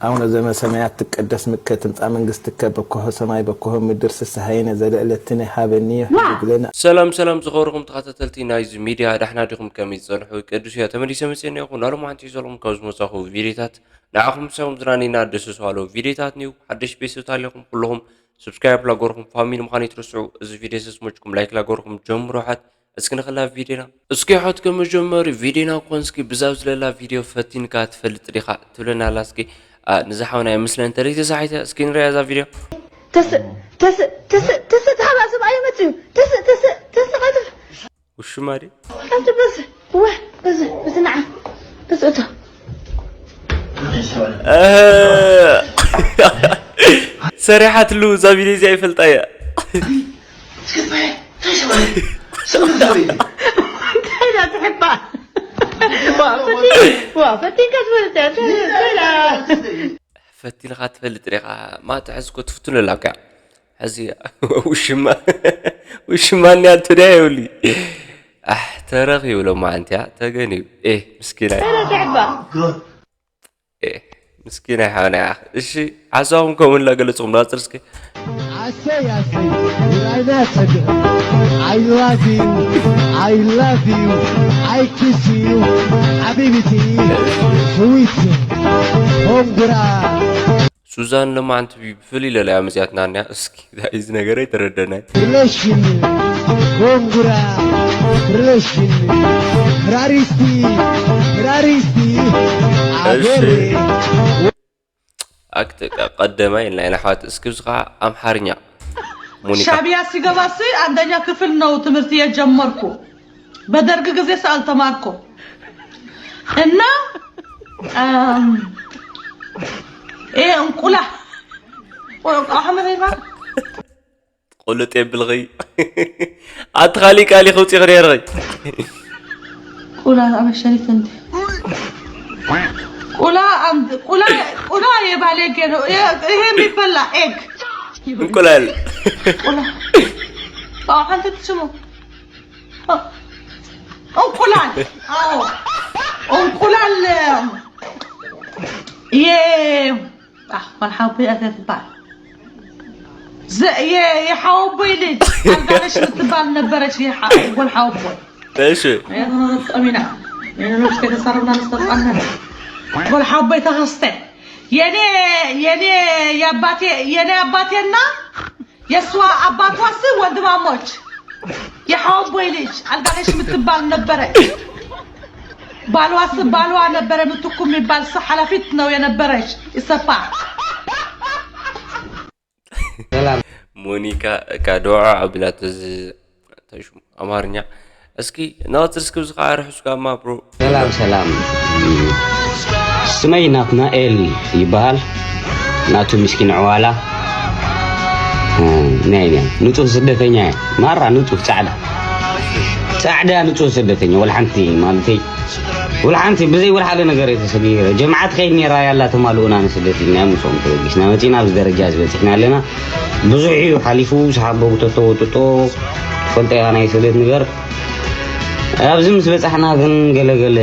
ኣቡነ ዘበሰማያት ትቀደስ ስምከ ትምጻእ መንግስትከ በኮሆ ሰማይ በኮሆ ምድር ስስሃየነ ዘለእለትነ ሃበኒ ይብለና። ሰላም ሰላም ዝኸበርኩም ተኸታተልቲ ናይዚ ሚድያ ዳሕና ዲኹም ከመይ ትጸንሑ? ቅዱስ እያ ተመሊሰ መጽኤ እኒኹ ናሎም ሓንቲ ዘለኹም ካብ ዝመጻኹ ቪዲዮታት ንዓኹም ሰም ዝራኒና ደስ ዝባሉ ቪዲዮታት ኒው ሓደሽ ቤተሰብ ታሊኹም ኩልኹም ሰብስክራይብ ላገርኹም ፋሚሊ ምዃን ይትርስዑ። እዚ ቪዲዮ ስስ ሙጭኩም ላይክ ላገርኹም ጀምሮ ሓት እስኪ ንኽላ ቪዲዮና እስኪ ሓት ከመጀመሪ ቪዲዮና ኮን እስኪ ብዛብ ዝለላ ቪዲዮ ፈቲንካ ትፈልጥ ዲኻ ትብለና ኣላ እስኪ ንዝሓውና የምስለን ተለይ ተሳሒተ እስኪ ንሪያ እዛ ቪዲዮ። ተስእ ተስእ ተስእ ተስእ ተሓባእ ሰብ ኣየመፅእ እዩ። ተስእ ተስእ ተስእ ቀልጥፍ ውሽማ ድዩ? ቀልጥፍ በዚ እወ በዚ በዚ ንዓ በዚ እቶ ሰሪሓትሉ እዛ ቪድዮ እዚኣ ይፈልጣ እያ። እንታይ ኢላ ትሕባ? ዋ፣ ፈቲንካ ትፈልጥ እያ። እንታይ ኢላ? ፈቲንካ ትፈልጥ ዲኻ? ማ ትሕዝ እኮ ትፍትኑ ኣላ እኮ። ሕዚ ውሽማ ውሽማ እኒኣ እንተ ደኣ የብሉ። ኣሕ፣ ተረኺቡ ሎማዓንቲ እያ፣ ተገንዩ። ኤህ፣ ምስኪናይ። ኧረ ትሕባ። ኤህ፣ ምስኪናይ ሓውና እያ። እሺ፣ ሓሳብኩም ከምኡ እናገለጽኩም ናጽር እስኪ። ኣሰይ ኣሰይ ውራይና ጸግዕ። I love you, I love you, I kiss you, ሓቢብቲ ስዊት ኮንግራ። ሱዛን ሎማዓንቲ ብፍልይ ኢለ እያ መጺኣትና እኒኣ። እስኪ እንታይ እዩ እዚ ነገር ኣይተረደናይ። ሪሌሽን ኮንግራ ሪሌሽን ራሪስቲ ራሪስቲ እሺ። ኣገሬ። ኣክት ቀደማይ ኢልና ኢና ኣሕዋት። እስኪ እዚ ኸዓ ኣምሓርኛ ሙኒካ። ሻዕቢያ ሲገባ ሲ አንደኛ ክፍል ነው ትምህርት የጀመርኩ። በደርግ ጊዜ ሲ አልተማርኩም። እና፣ እም፣ ይሄ እንቁላ-፣ አሁን ምን ይባል? ቁልጥ የብልኺ። ኣቲ ካሊእ ቃል ይኸውፂ ክደርኺ። ቁላ አበሸሪት እንዴ? ቁላ አንድ፣ ቁላ፣ ቁላ የባለጌ ነው። ይሄ፣ ይሄ የሚበላ ኤግ። እንቁላል። ቁላ። አዎ፣ አንተ ትስሙ። እንቁላል። አዎ። እንቁላል። የ-፣ አ፣ ጓል ሓወቦይ እያ ትባል። ዘ-፣ የ-፣ የሓወቦይ ልጅ አልጋነሽ የምትባል ነበረች። የሓ-፣ ጓል ሓወቦይ። እሺ። ጾሚና። የሌሎች ከተሳረብና ነስተጣመን። ጓል ሓወቦይ ተኸስተ። የኔ፣ የኔ የአባቴ፣ የኔ አባቴና የእሷ አባቷ ስ ወንድማሞች። የሓወቦይ ልጅ አልጋነሽ የምትባል ነበረች። ባሏ ስ-፣ ባሏ ነበረ ምትኩ የሚባል ስ-፣ ኃላፊት ነው የነበረች። ይሰፋ። ሰላም። ሞኒካ እካ ዶዓ ኣቢላቶ እዚ እንታይ ሽሙ ኣማርኛ። እስኪ ናወፅር እስኪ ብዚ ከዓ ርሑስ ጋማ ብሮ። ሰላም ሰላም። ስመይ ናትናኤል ይበሃል። ናቱ ምስኪን ዕዋላ። እ፣ ናይ፣ ናይ፣ ንጹህ ስደተኛ እየ። ማራ ንጹህ ጻዕዳ። ጻዕዳ ንጹህ ስደተኛ። ወላ ሓንቲ ማለተይ፣ ወላ ሓንቲ ብዘይ ወላ ሓደ ነገር እየ ተሰጊረ። ጀምዓት ከይድ ነይራ ያላ ተማልኡና ንስደት ኢልና ምስኦም ተበጊስና መጺና ኣብዚ ደረጃ እዚ በጺሕና ኣለና። ብዙሕ እዩ ሓሊፉ፣ ሰሓቦ ተተወጥጦ፣ ትፈልጦ ኢኻ ናይ ስደት ነገር። ኣብዚ ምስ በጻሕና ግን ገለ ገለ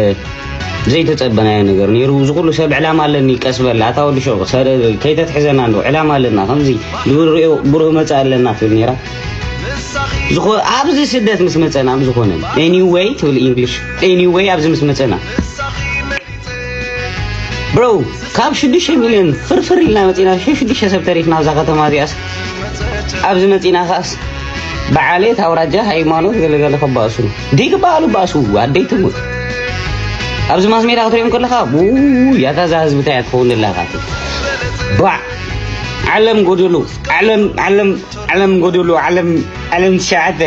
ዘይተጸበናዮ ነገር ነይሩ። እዚ ኩሉ ሰብ ዕላማ ኣለኒ፣ ቀስ በል፣ ኣታ ወዲ ሹቕ፣ ሰደ-፣ ከይተትሕዘና እንዶ፣ ዕላማ ኣለና፣ ከምዚ ብሩህ፣ ብሩህ መጻኢ ኣለና ትብል ነይራ። ዝኾ-፣ ኣብዚ ስደት ምስ መጸና፣ ኣብ ዝኾነ፣ ኤኒዌይ ትብል ኢንግሊሽ፣ ኤኒዌይ ኣብዚ ምስ መጸና፣ ብሮ፣ ካብ ሽዱሽተ ሚልዮን ፍርፍር ኢልና መጺና፣ ሽዱሽተ ሰብ ተሪፍና ኣብዛ ከተማ እዚኣስ። ኣብዚ መጺና ከኣስ፣ ብዓሌት፣ ኣውራጃ፣ ሃይማኖት፣ ገለገለ ከባእሱ። ዲግ በሃሉ ባእሱ፣ ኣደይ ትሙት። ኣብዚ ማስ ሜዳ ክትሪኦም ከለኻ፣ ውይ፣ ያታ እዛ ህዝቢ እንታይ እያ ትኸውን ዘላ ኢኻ ትብል። ባዕ! ዓለም ጎደሎ፣ ዓለም፣ ዓለም፣ ዓለም ጎደሎ፣ ዓለም፣ ዓለም ትሽዓተ፣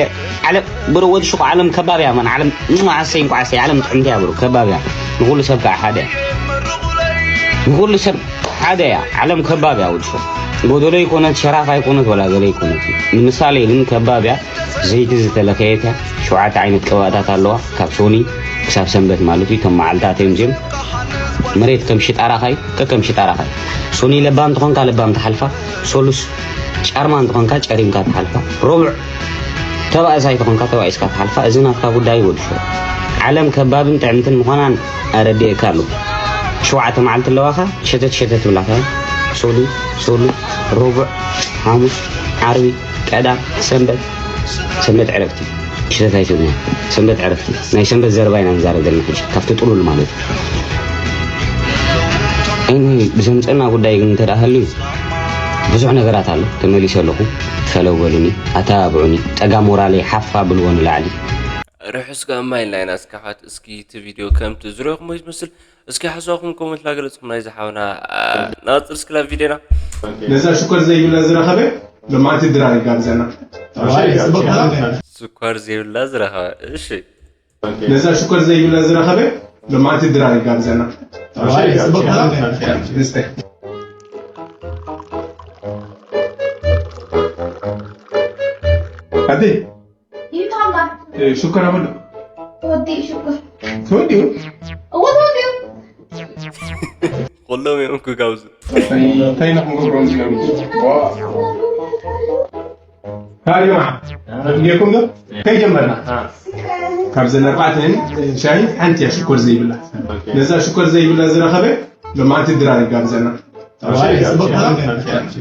ዓለም፣ ብሮ ወዲ ሹቕ ዓለም ከባብ እያ፣ ማን፣ ዓለም፣ እም፣ ኣሰይ፣ እንኳዕ ኣሰይ፣ ዓለም ጥዕምቲ እያ፣ ብሮ፣ ከባብ እያ። ንኹሉ ሰብ ከዓ ሓደ እያ። ንኹሉ ሰብ ሓደ እያ። ዓለም ከባብ እያ፣ ወዲ ሹቕ። ጎደሎ ይኮነት፣ ሸራፍ ኣይኮነት፣ ወላ ገለ ይኮነት። ንምሳሌ ግን ከባብ እያ። ዘይቲ ዝተለኸየት እያ። ሸውዓተ ዓይነት ቅብኣታት ኣለዋ። ካብ ሶኒ ክሳብ ሰንበት ማለት እዩ። እቶም መዓልታት እዮም እዚኦም። መሬት ከም ሽጣራኻ እዩ፣ ከከም ሽጣራኻ እዩ። ሶኒ ለባም ተኾንካ ለባም ትሓልፋ። ሶሉስ ጫርማ እንተኾንካ ጨሪምካ ትሓልፋ። ሮቡዕ ተባእሳይ ተኾንካ ተባኢስካ ትሓልፋ። እዚ ናትካ ጉዳይ እዩ ወዲ ሹቕ። ዓለም ከባብን ጥዕምትን ምዃናን ኣረዲኤካ ኣለኹ። ሸውዓተ መዓልቲ ኣለዋኻ። ሸተት ሸተት ብላኻ። ሶሉ ሶሉ፣ ረቡዕ፣ ሓሙስ፣ ዓርቢ፣ ቀዳም፣ ሰንበት። ሰንበት ዕረፍቲ። ሸተት ኣይትብልና። ሰንበት ዕረፍቲ። ናይ ሰንበት ዘረባ ኢና ንዛረብ ዘለና ሕጂ፣ ካብቲ ጥሉል ማለት እዩ። Anyway፣ ብዘምፀና ጉዳይ ግን እንተ ደኣ ሃልዩ፣ ብዙሕ ነገራት ኣሎ። ተመሊሰ ኣለኹ። ፈለው በሉኒ፣ ኣተባብዑኒ። ጠጋ ሞራለይ ሓፍ ኣብልዎ ንላዕሊ። ርሑስ ጋማ ኢልና ኢና እስካሓት። እስኪ እቲ ቪድዮ ከምቲ ዝረኹሞ ይመስል። እስኪ ሓሳብኩም ኮመንት ላገለጽኩም ናይዚ ሓውና፣ አ፣ ናጽር እስክላ ቪድዮና። ነዛ ሽኮር ዘይብላ ዝረኸበ ሎማዓንቲ ድራር ይጋብዘና። ሽኮር ዘይብላ ዝረኸበ፣ እሺ። ነዛ ሽኮር ዘይብላ ዝረኸበ ሎማዓንቲ ድራር ይጋብዘና። ንስተ። ኣቲ ይታማ። እ፣ ሽኮር ኣበሉ። ተወዲኡ ሽኮር። ተወዲኡ? እወ፣ ተወዲኡ። ኩሎም እዮም ክጋብዙ። እንታይ ኢና ክንገብሮም ኢና? ዋ። ሃይ ጀማዓ፣ ጌርኩም ዶ? ከይጀመርና። ካብዘን ኣርባዕተን ሻሂ ሓንቲ እያ ሽኮር ዘይብላ። ነዛ ሽኮር ዘይብላ ዝረኸበ ሎማዓንቲ ድራር ይጋብዘና።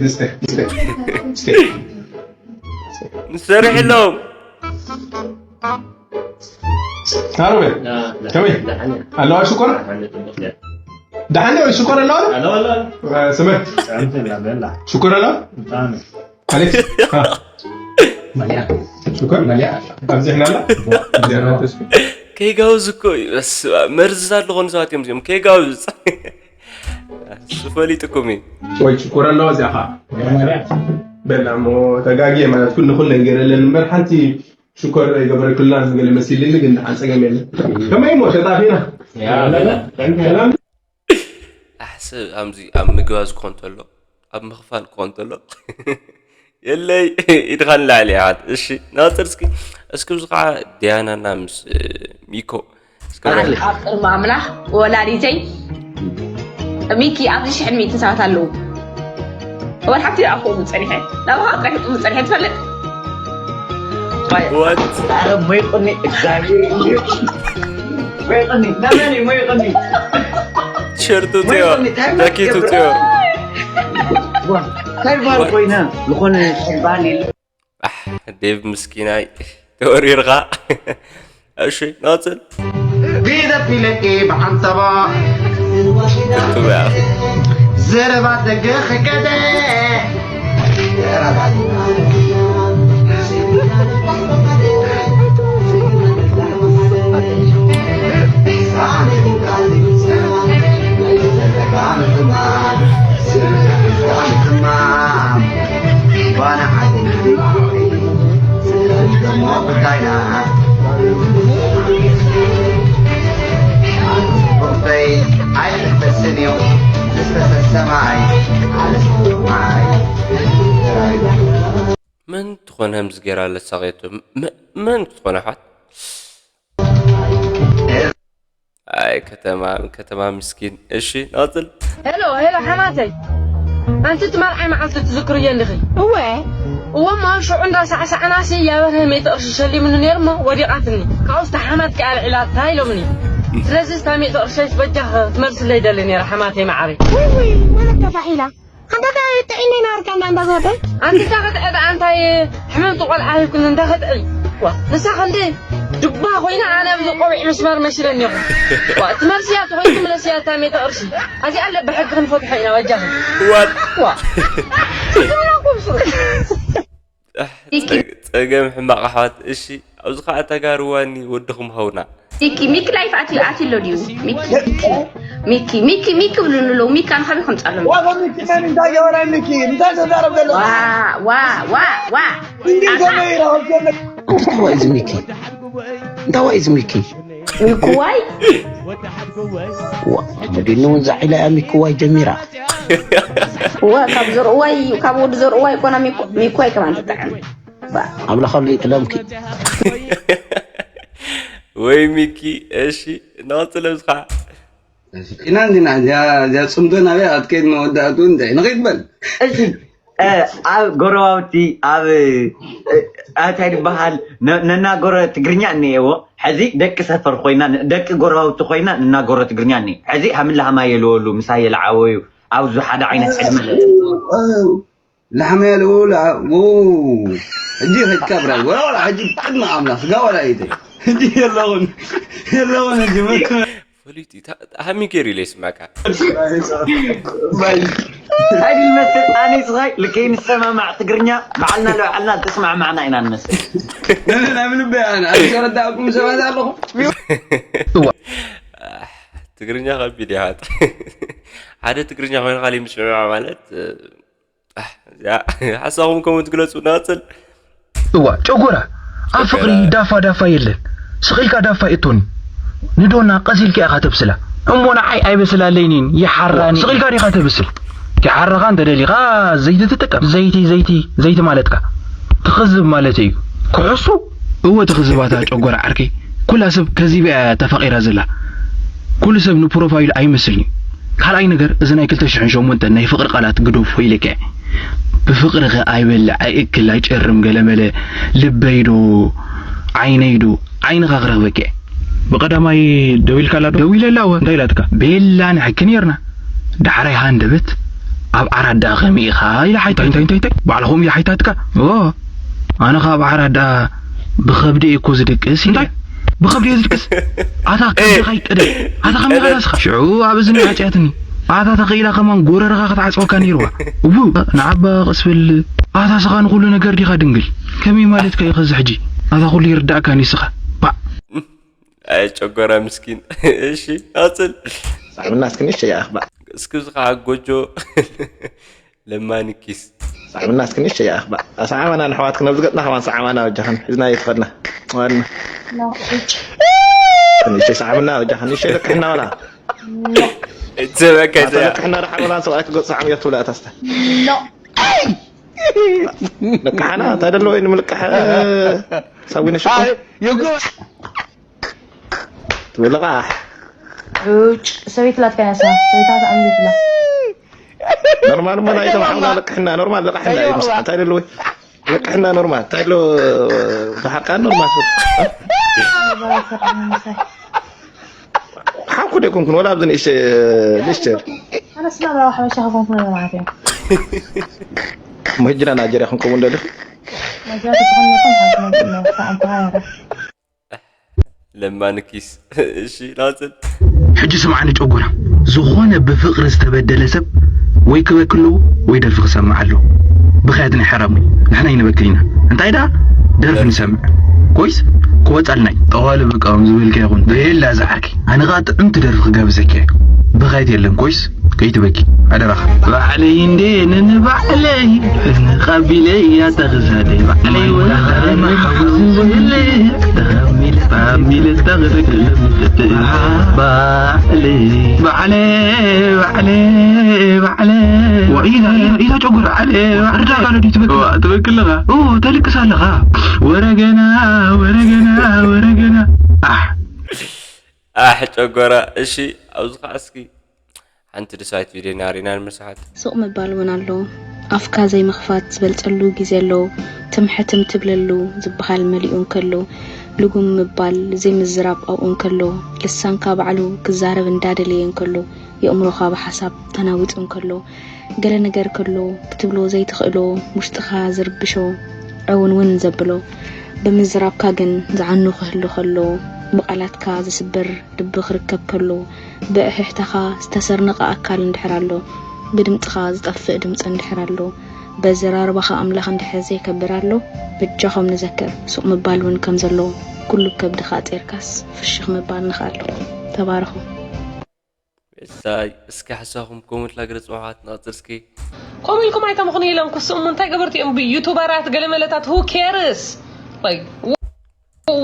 ንስተ፣ ንስተ፣ ንስተ። ንሰርሕ ኣለዎም። ታሮበ፣ ከመይ? ኣለዋ ሽኮር? ደሓን ወይ ሽኮር ኣለዋ? ኣለዋ፣ ኣለዋ። ስመ? ሽኮር ኣለዋ? ኣሌክስ? ሽኮር? ኣብዚሕና ኣላ? ከይጋውዝ እኮ እዩ። በስመ ኣብ። መርዝታት ዝኾኑ ሰባት እዮም እዚኦም። ከይጋውዝ። እሱ ፈሊጥኩም እዩ። ወይ ሽኮር ኣለዋ እዚኣ ኸዓ። በላ እሞ ተጋግየ ማለት ኩሉ ኩለን ገይረለን እምበር ሓንቲ ሽኮር ኣይገበረክላን ገለ መሲልኒ፣ ግን ደሓን ጸገም የለን። ከመይ እሞ ተጣፊና? ያ፣ ሰላም። ኣሕ፣ ሰብ ኣምዚ ኣብ ምግባዝ ክኾን ተሎ፣ ኣብ ምኽፋል ክኾን ተሎ። የለይ፣ ኢድኻ ንላዕሊ ኢኻ። እሺ፣ ናጽር እስኪ፣ እስኪ፣ እዚ ኸዓ ዲያናና ምስ፣ እ፣ ሚኮ። እስኪ ኣብ ቅድሚ ኣምላኽ ወላዲተይ፣ ሚኪ፣ ኣብዚ ሽሕን ሚእትን ሰባት ኣለዉ። ወላ ሓንቲ ደኣ ክእሉ ጸኒሐ። ናባኻ ጥራሕ ክጥሉ ጸኒሐ ትፈልጥ? What? ኣረ ሞይቁኒ፣ እግዚኣብሔር እዩ። ሞይቁኒ፣ ናመን እዩ ሞይቁኒ? ቲሸርቱ ጥዮ፣ ሞይቁኒ፣ እንታይ ጃኬቱ ትገብር? ጥዮ። ዋ፣ እንታይ በሃል ኮይና? ዝኾነ እንታይ በሃል የለ። ኣሕ፣ ዴቭ ምስኪናይ፣ ተወሪርኻ። እሺ፣ ናጽል። ግደፍ ኢለኪ ብዓንተባ። ትብያ። ዘረባ ደገ ከቀደ። መን ትኾን ከምዚ ገይራ ለሳቐየቶ? መ-፣ መን ትኾን ኣሕዋት? ኣይ ከተማ፣ ከተማ ምስኪን። እሺ፣ ናጽል። ሄሎ፣ ሄሎ፣ ሓማተይ። ኣንቲ እቲ መርዓይ መዓልቲ ትዝክርዮ እንዲኺ? እወ። እወ፣ እሞ ሽዑ እንዳ ሳዕሳዕናሲ ያበርሀ መይተ ቅርሺ ሸሊሙኒ ነይሩ እሞ ወዲቓትኒ። ካብኡስ እታ ሓማት ከኣ ኣልዒላታ ኢሎምኒ። ስለዚ እታ መይተ ቅርሸይስ በጃኺ ክትመልስለይ ደሊ ነይረ፣ ሓማተይ መዓረይ። ውይ፣ ውይ፣ ወለድ ተፋሒላ። ኣንታ እንታይ ጥዒና ኢና ኣርካና እንዳ ዘወደይ? ኣንቲ እንታይ ክትዕድ ኣንታይ ሕምምቲ ቆልዓ ሂብክኒ እንታይ ክትዕድ? ዋ፣ ንሳ ክንዲ ድባ ኮይና ኣነ ኣብዚ ቆቢዕ ምስማር መሲለኒ እኮ። ዋ፣ እቲ መልስያ ተኾይኑ መልስያ እታ ሜተ ቅርሺ። ኣዚኣ ኣለ ብሕጊ ክንፈትሖ ኢና በጃኹም። ዋት? ዋ። ኣሕ፣ ጸ-፣ ጸገም ሕማቕ ኣሕዋት። እሺ፣ ኣብዚ ኸኣ ተጋርዋኒ ወድኹም ሃውና። ሚኪ፣ ሚኪ ላይፍ ኣትዩ፣ ኣትዩ ኣሎ ድዩ? ሚኪ፣ ሚኪ፣ ሚኪ፣ ሚኪ፣ ሚኪ ብሉኒ ኣለዉ። ሚኪ ኣነ ካበይ ከምጻሎም? ዋ፣ ሚኪ መን እንታይ ገበረ? ሚኪ እንታይ ተዛረብ ዘሎ? ዋ፣ ዋ፣ ዋ፣ ዋ። እንዴ ኣታ። ከመይ ይረኸብ ዘሎ? እንታይ ዋይ እዚ ሚኪ? እንታይ ዋይ እዚ ሚኪ? ሚኪ ዋይ? ዋ፣ ሙዲኑ እውን ዛዒላ እያ ሚኪ ዋይ ጀሚራ። ዋ፣ ካብ ዘርኡ ዋይ፣ ካብ ወዲ ዘርኡ ዋይ ኮና ሚኪ፣ ሚኪ ዋይ ከማን ትጥዕም። ባ፣ ኣምላኽ ኣሎ ይጥለምኪ። ወይ ሚኪ፣ እሺ፣ ናውቲ ለብስኻ። ኢና እንዲና፣ እዚኣ፣ እዚኣ ጽምዶ ናበይ ኣትከይድ መወዳእቱ እንታይ ንኸይድ በል። እሺ፣ እ፣ ኣብ ጎረባብቲ፣ ኣብ፣ እ፣ እንታይ ዝበሃል፣ ነ-፣ ነናጎረ ትግርኛ እኒኤዎ። ሕዚ ደቂ ሰፈር ኮይና፣ ደቂ ጎረባብቲ ኮይና ንናገሮ ትግርኛ እኒ። ሕዚ ሃምን ለሃማ የልወሉ፣ ምሳይ የልዓወዩ፣ ኣብዚ ሓደ ዓይነት ዕድመ ለ-፣ ላሕማ ያለወላ። ሕጂ ከድካ ብራይ፣ ወላ፣ ወላ፣ ሕጂ ቅድሚ ኣምላኽ፣ ስጋ ወላ ይተ። ሕጂ የለውን፣ የለውን፣ ሕጂ መ-፣ ፍሉይ ታ- ሃሚ ገይሩ ኢለ ይስማዕካ። እንታይ ይመስል? ኣነ ስኻይ ልከይ ንሰማማዕ ትግርኛ ባዕልና ለባዕልና ዝተስማዕማዕና ኢና ንመስል። ነነ ናብ ልበይ ኣነ፣ ኣነ ተረዳእኩም ሰባት ኣለኹም። ትግርኛ ከቢድ ይሃት ሓደ ትግርኛ ኮይኑ ካሊእ ምስምማዕ ማለት ኣሕ፣ እዚኣ ሓሳኹም ከምኡ ትግለጹ ናጽል እዋ ጨጎራ ኣብ ፍቕሪ ዳፋ ዳፋ የለን። ስቕ ኢልካ ዳፋ የእቶኒ። ንዶና ቀስ ኢልካ ኢኻ ተብስላ። እሞ ንዓይ ኣይበስላለይን ይሓራኒ። ስቕ ኢልካ ዲኻ ተብስል? ይሓረኻ እንተ ደሊኻ ዘይቲ ትጥቀም። ዘይቲ ዘይቲ ዘይቲ ማለትካ ትኽዝብ ማለት እዩ። ክሕሱ እወ ትኽዝባታ ጨጎራ ዓርከይ። ኩላ ሰብ ከዚባ እያ ተፋቒራ ዘላ። ኩሉ ሰብ ንፕሮፋይሉ ኣይመስልን እዩ። ካልኣይ ነገር እዚ ናይ ክልተ ሽሕን ሸሞንተን ናይ ፍቕሪ ቃላት ግደፎ ኢለካ እየ። ብፍቕሪ ከ ኣይበልዕ ኣይእክል ኣይጨርም ገለመለ ልበይ ዶ ዓይነይ ዶ ዓይንኻ ክረኽበካ እየ። ብቐዳማይ ደዊልካላ ዶ? ደዊለላ እወ እንታይ ኢላትካ? ቤላ ንሕኪ ነይርና። ዳሕራይ ሃንደበት ኣብ ዓራት ደኣ ከመይ ኢኻ ኢላ ሓይታ እንታይ እንታይ እንታይ ባዕልኹም ኢላ ሓይታትካ። ኦ ኣነ ካብ ዓራት ደኣ ብኸብዲ እየ እኮ ዝድቅስ ኢለ። እንታይ ብኸብዲ እየ ዝድቅስ? ኣታ ከብድኻ ይቀደም። ኣታ ከመይ ኢኻ ዳስኻ? ሽዑ ኣብ እዝኒ ዓጽያትኒ። ኣታ ተኸኢላ ከማን ጎረርኻ ክትዓጽወካ ነይርዋ። እቡ ንዓባ ቀስ በል። ኣታ ስኻ ንኹሉ ነገር ዲኻ ድንግል? ከመይ ማለትካ እዩ ኸዚ ሕጂ? ኣታ ኩሉ ይርዳእካ ንስኻ። ባዕ። ኣይ ጨጎራ ምስኪን። እሺ ኣጽል ሳዕምና እስኪ ንእሽተይ ይኣኽባ። እስኪ እዚ ከዓ ጎጆ ለማኒ ኪስ ሳዕምና እስኪ ንእሽተይ ይኣኽባ። ኣሰዓማና ንሕዋት ክነብ ዝገጥና ከማን ሰዓማና ወጃኸን ሒዝና ይትኸድና። ዋድና ንእሽተይ ሰዓምና ወጃኸን ንእሽተይ ልክሕና ወላ ዘበካ ኣታ ልክሕና ደሓር ወላ ሰብኣይ ክገጽ ሰዓም እያ ትብላ እታ ስተ ልክሓና እንታይ ደለዎ ንምልቅሕ ሳዊነ ሽኮር ይጎ ትብልቓ ዑጭ ሰበይቲ ላትካ ያሳ ሰበይታ ተዓምሉ ይብላ ኖርማል እሞ ናይ ተባዕና ልቅሕና ኖርማል ልቅሕና እዩ ምስ እንታይ ደለዎ ልቅሕና ኖርማል እንታይ ደለዎ ብሓቃ ኖርማል ሓኩ ደይኮንኩን ወላ ኣብዚ ንእሽተ ንእሽተ ኣነስ ናብራ ሓበሻ ከኾንኩ ነበር ማለት እዩ መህጅና ናጀርያ ክንከውን ደሊኹ ናጀርያ ተኾነኩም ሓዝመ ሰዓም ተሃራ ለማኒ ኪስ እሺ ናጽል ሕጂ ስምዓኒ ጨጎራ፣ ዝኾነ ብፍቕሪ ዝተበደለ ሰብ ወይ ክበኪ ኣለዎ ወይ ደርፊ ክሰምዕ ኣለዎ። ብኽያት ናይ ሓራሙ ንሕና ኣይንበክል ኢና። እንታይ ደኣ ደርፊ ንሰምዕ ኮይስ ክወጻልና እዩ። ጠዋሊ በቃ ከም ዝበልካ ይኹን። በየላ ዝዓርከይ ኣነ ኸኣ ጥዕምቲ ደርፊ ክጋብዘካ እየ። ብኽያት የለን ኮይስ ከይትበኪ ኣደራኻ። ባዕለይ እንዴ ንንባዕለይ ንቐቢለይ ያተኽሳደይ ባዕለይ ወላደይ መሓውስ ዝብለይ ተኸሚለ ተኸሚለ ተኽረክለ ባዕለይ ባዕለይ ባዕለይ ባዕለይ ወዒላ ኢላ ኢላ ጨጉራ ባዕለይ ባዕለይ ርዳካ ለዲ ትበክል ትበክል ኣለኻ ኦ ተልቅስ ኣለኻ ወረገና ወረገና ወረገና ኣሕ ኣሕ ጨጎራ እሺ ኣብዚ ከዓ እስኪ ሓንቲ ድሳይት ቪድዮ ናሪና ንምስሓት ሱቕ ምባል እውን ኣሎ። ኣፍካ ዘይምኽፋት ዝበልፀሉ ግዜ ኣሎ። ትም ሕትም ትብለሉ ዝበሃል መሊኡ እንከሎ፣ ልጉም ምባል ዘይምዝራብ ኣብኡ እንከሎ፣ ልሳንካ ባዕሉ ክዛረብ እንዳደለየ እንከሎ፣ የእምሮኻ ብሓሳብ ተናዊፁ እንከሎ፣ ገለ ነገር ከሎ ክትብሎ ዘይትኽእሎ ውሽጥኻ ዝርብሾ ዕውንውን ዘብሎ ብምዝራብካ ግን ዝዓኑ ክህሉ ከሎ ብቓላትካ ዝስበር ልቢ ክርከብ ከሎ ብእሕሕታኻ ዝተሰርነቐ ኣካል እንድሕር ኣሎ ብድምፅኻ ዝጠፍእ ድምፂ እንድሕር ኣሎ በዘራርባኻ ኣምላኽ እንድሕር ዘይከብር ኣሎ በጃኹም ንዘክር ሱቕ ምባል እውን ከም ዘሎ ኩሉ ከብድኻ ጼርካስ ፍሽኽ ምባል ንኽኣሎ ተባረኹ። እሳይ እስኪ ሓሳኹም ኮመንት ላግረ ጽዋሓት ንቐጽል እስኪ ከምኡ ኢልኩም ኣይተምኽኑ ኢሎም ክስእሙ እንታይ ገበርቲ እዮም ዩቱበራት ገለመለታት who cares like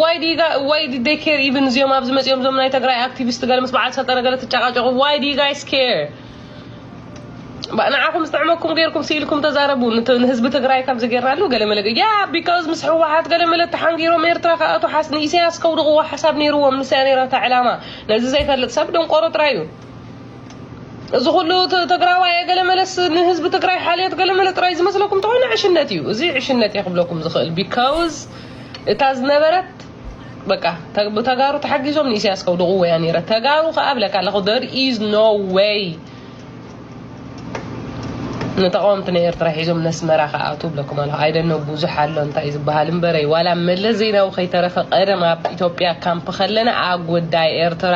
why do you guys why did they care even እዚኦም ኣብዚ መጺኦም ዞም ናይ ትግራይ ኣክቲቪስት ገለ ምስ በዓል ሰልጠነ ገለ ትጨቃጨቁ why do you guys care ንዓኹም ዝጥዕመኩም ገይርኩም ስኢልኩም ተዛረቡ ንህዝቢ ትግራይ ከምዚ ገይርናሉ ገለ መለ ያ because ምስ ህወሓት ገለ መለ ተሓንጊሮም ኤርትራ ከኣቱ ሓስ ንኢሳያስ ከውድቕዎ ሓሳብ ነይርዎም ንስያ ነይራ እታ ዕላማ ነዚ ዘይፈልጥ ሰብ ደንቆሮ ጥራይ እዩ እዚ ኩሉ ትግራዋይ ገለ መለስ ንህዝቢ ትግራይ ሓልዮት ገለ መለ ጥራይ ዝመስለኩም ተኾነ ዕሽነት እዩ እዚ ዕሽነት እየ ክብለኩም ዝኽእል because እታ ዝነበረት በቃ ተግ- ብተጋሩ ተሓጊዞም ንኢሳያስ ከውድቕዎ እያ ነይረ። ተጋሩ ከኣ እብለካ ኣለኹ there is no way ንተቃወምቲ ናይ ኤርትራ ሒዞም ነስመራ ከኣቱ እብለኩም ኣለኹ። ኣይደኖ ብዙሕ ኣሎ እንታይ ዝበሃል እምበረይ ዋላ መለስ ዜናዊ ከይተረፈ ቀደም ኣብ ኢትዮጵያ ካምፕ ከለና ኣብ ጉዳይ ኤርትራ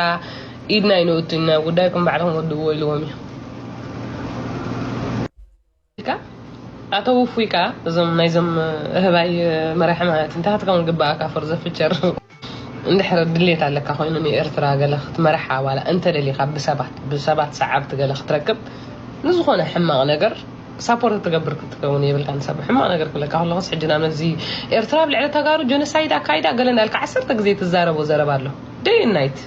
ኢድና ይንእቱ ኢና። ጉዳይኩም ባዕልኹም ወድእዎ ኢልዎም እዩ። ኢልካ ኣቶ ውፉይ ከኣ እዞም ናይዞም እህባይ መራሒ ማለት እዩ። እንታይ ክትከውን ግባኣካ for the future እንድሕር ድሌት ኣለካ ኮይኑ ንኤርትራ ገለ ክትመርሓ ዋላ እንተደሊኻ ብሰባት ብሰባት ሰዓብቲ ገለ ክትረክብ ንዝኾነ ሕማቕ ነገር ሳፖርት ትገብር ክትከውን የብልካ ንሰብ ሕማቕ ነገር ክብለካ ከለኹስ ሕጂ ንኣብነት እዚ ኤርትራ ኣብ ልዕሊ ተጋሩ ጀኖሳይድ ኣካይዳ ገለ እንዳልካ ዓሰርተ ግዜ ትዛረቦ ዘረባ ኣሎ day and night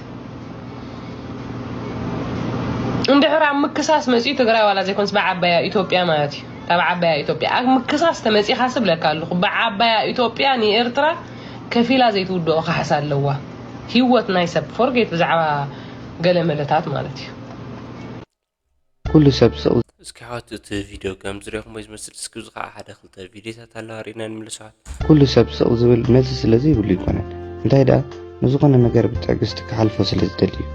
እንድሕር ኣብ ምክሳስ መፅኡ ትግራይ ዋላ ዘይኮንስ ብዓባያ ኢትዮጵያ ማለት እዩ። ካብ ዓባያ ኢትዮጵያ ኣብ ምክሳስ ተመፂኻስ እብለካ ኣለኹ። ብዓባያ ኢትዮጵያ ንኤርትራ ከፊላ ዘይትውድኦ ካሕሳ ኣለዋ። ህይወት ናይ ሰብ ፎርጌት ብዛዕባ ገለ መለታት ማለት እዩ። ኩሉ ሰብ ስቕ እስኪ ሓወት እቲ ቪድዮ ከም ዝሪኹሞ ዝመስል እስኪ እዚ ከዓ ሓደ ክልተ ቪድዮታት ኣለዋ ርኢና ንምልስ ሓወት። ኩሉ ሰብ ስቕ ዝብል መልሲ ስለ ዘይብሉ ይኮነን እንታይ ደኣ ንዝኾነ ነገር ብትዕግስቲ ክሓልፎ ስለ ዝደሊ እዩ።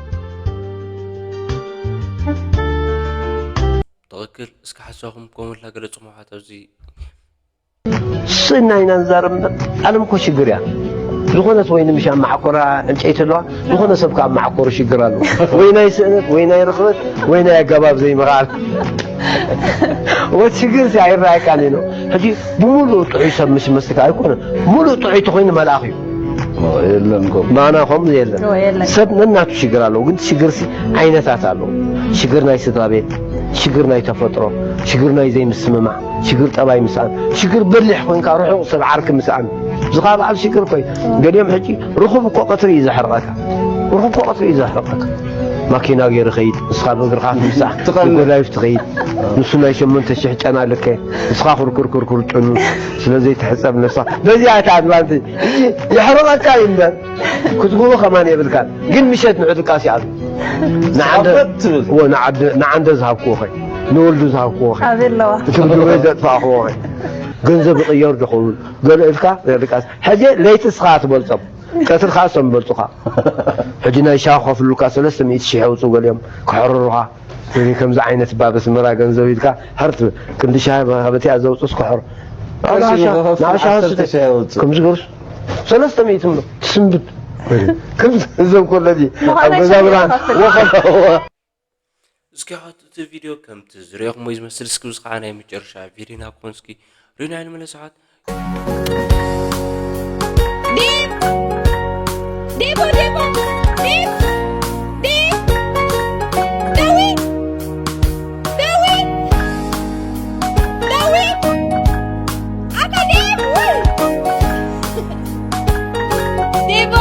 ትኽክል እስኪ ሓሳኹም ኮመንት ላገለጹ መሓት ኣብዚ ስእና ኢና ንዛረብ እምበር ዓለም እኮ ሽግር እያ። ዝኾነት ወይኒ ምሽ ኣብ መዓኮራ ዕንጨይቲ ኣለዋ፣ ዝኾነ ሰብ ከዓ ኣብ መዓኮሩ ሽግር ኣሎ። ወይ ናይ ስእነት ወይ ናይ ርኽበት ወይ ናይ ኣገባብ ዘይምኽኣል ወት ሽግር ሲ ኣይረኣየካን ኢሎ። ሕጂ ብምሉእ ጥዑይ ሰብ ምስ መስልካ ኣይኮነ፣ ምሉእ ጥዑይ ተኾይኑ መልኣኽ እዩ። የለን ኮ ማና ከምኡ የለን። ሰብ ነናቱ ሽግር ኣለዎ፣ ግን ሽግር ሲ ዓይነታት ኣለዎ። ሽግር ናይ ስድራ ቤት፣ ሽግር ናይ ተፈጥሮ፣ ሽግር ናይ ዘይምስምማዕ፣ ሽግር ጠባይ ምስኣን፣ ሽግር በሊሕ ኮይንካ ርሑቕ ሰብ ዓርኪ ምስኣን። እዚ ኸዓ በዓል ሽግር ኮይ ገሊኦም ሕጂ ርኹብ እኮ ቀትሪ እዩ ዘሕርቐካ። ርኹብ እኮ ቀትሪ እዩ ዘሕርቐካ። ማኪና ገይሩ ኸይድ፣ ንስኻ ብእግርኻ ትምሳሕ፣ ትቐልድ። ብጎዳይፍ ትኸይድ። ንሱ ናይ ሸሞንተ ሽሕ ጨና ልከ፣ ንስኻ ኩርኩር ኩርኩር ጨኑ ስለ ዘይትሕጸብ ነብስኻ። በዚኣ እታ ኣድቫንቴጅ የሕርቐካ እዩ እምበር ክትግቦ ከማን የብልካን። ግን ምሸት ንዑ ድቃስ ይኣሉ። ንዓንደ ኣበት ትብል። ወ ንዓደ ንዓንደ ዝሃብክዎ ኸይ ንወልዱ ዝሃብክዎ ኸይ ኣበይ ኣለዋ እቶም ድወይ ዘጥፋእክዎ ኸይ ገንዘብ ይቕየር ዶ ኸውን ገለ ኢልካ ድቃስ ሕጂ ለይቲ እስኻ ትበልጾም ቀትሪ ከዓ እሶም ይበልጹኻ። ሕጂ ናይ ሻሂ ከፍሉልካ ሰለስተ ሚእቲ ሽሕ የውፅኡ ገሊኦም ክሕርሩኻ። እዚ ከምዚ ዓይነት ባብ ኣስመራ ገንዘብ ኢልካ ሕር ትብል ክንዲ ሻሂ ሃበትያ ዘውፅስ ክሕር ቅርሺ ንኸኸፍል ዓሰርተ ሺሕ የውፅእ። ከምዚ ገርሱ ሰለስተ ሚእቲ ምሎ ትስንብድ ከምዚ እዞም ኮለዚ ኣብ ገዛ ብርሃን ወኸ እስኪ ሓወት እቲ ቪድዮ ከምቲ ዝሪኦኹሞ እዩ ዝመስል እስኪ እዚ ከዓ ናይ መጨረሻ ቪድዮና ክኾን እስኪ ሪና ንመለስ ሓወት ዲብ ዲቦ ዲቦ ዲብ ዲብ ዳዊት ዳዊት ዳዊት ኣታ ዲብ ውይ ዲቦ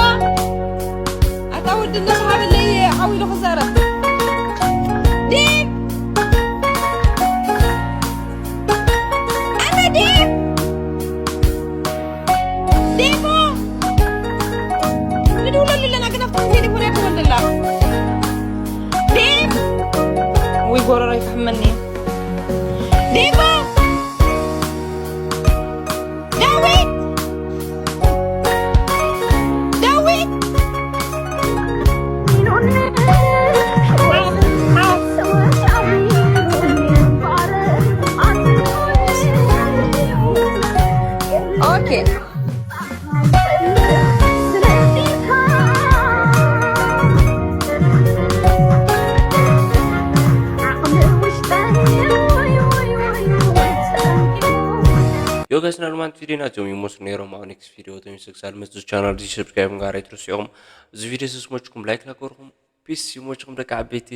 ኣታ ወዲ ነስሓበለይ ዓው ኢሉ ክዛረብ ዲብ ኣታ ዲብ ዴቦ ንድውለሉ ኣለና ግን ኣብቲ ቴሌፎን ኣይኮነን ዘላ ዴብ ወይ ጎረሮ ይፍሕመኒ ዴቦ ዳዊት ዳዊት ኦኬ ዮጋስ ናልማንት ቪዲዮ ናቸውም ይመስሉ ነይሮም ኣብ ኔክስት ቪዲዮ ተሚስክ ሳልመት ቻናል እዚ ሰብስክራይብ ጋር ኣይትረስዑኹም እዚ ቪዲዮ ስስሞችኩም ላይክ ላገርኹም ፒስ ይሞችኹም ደቂ ዓበይቲ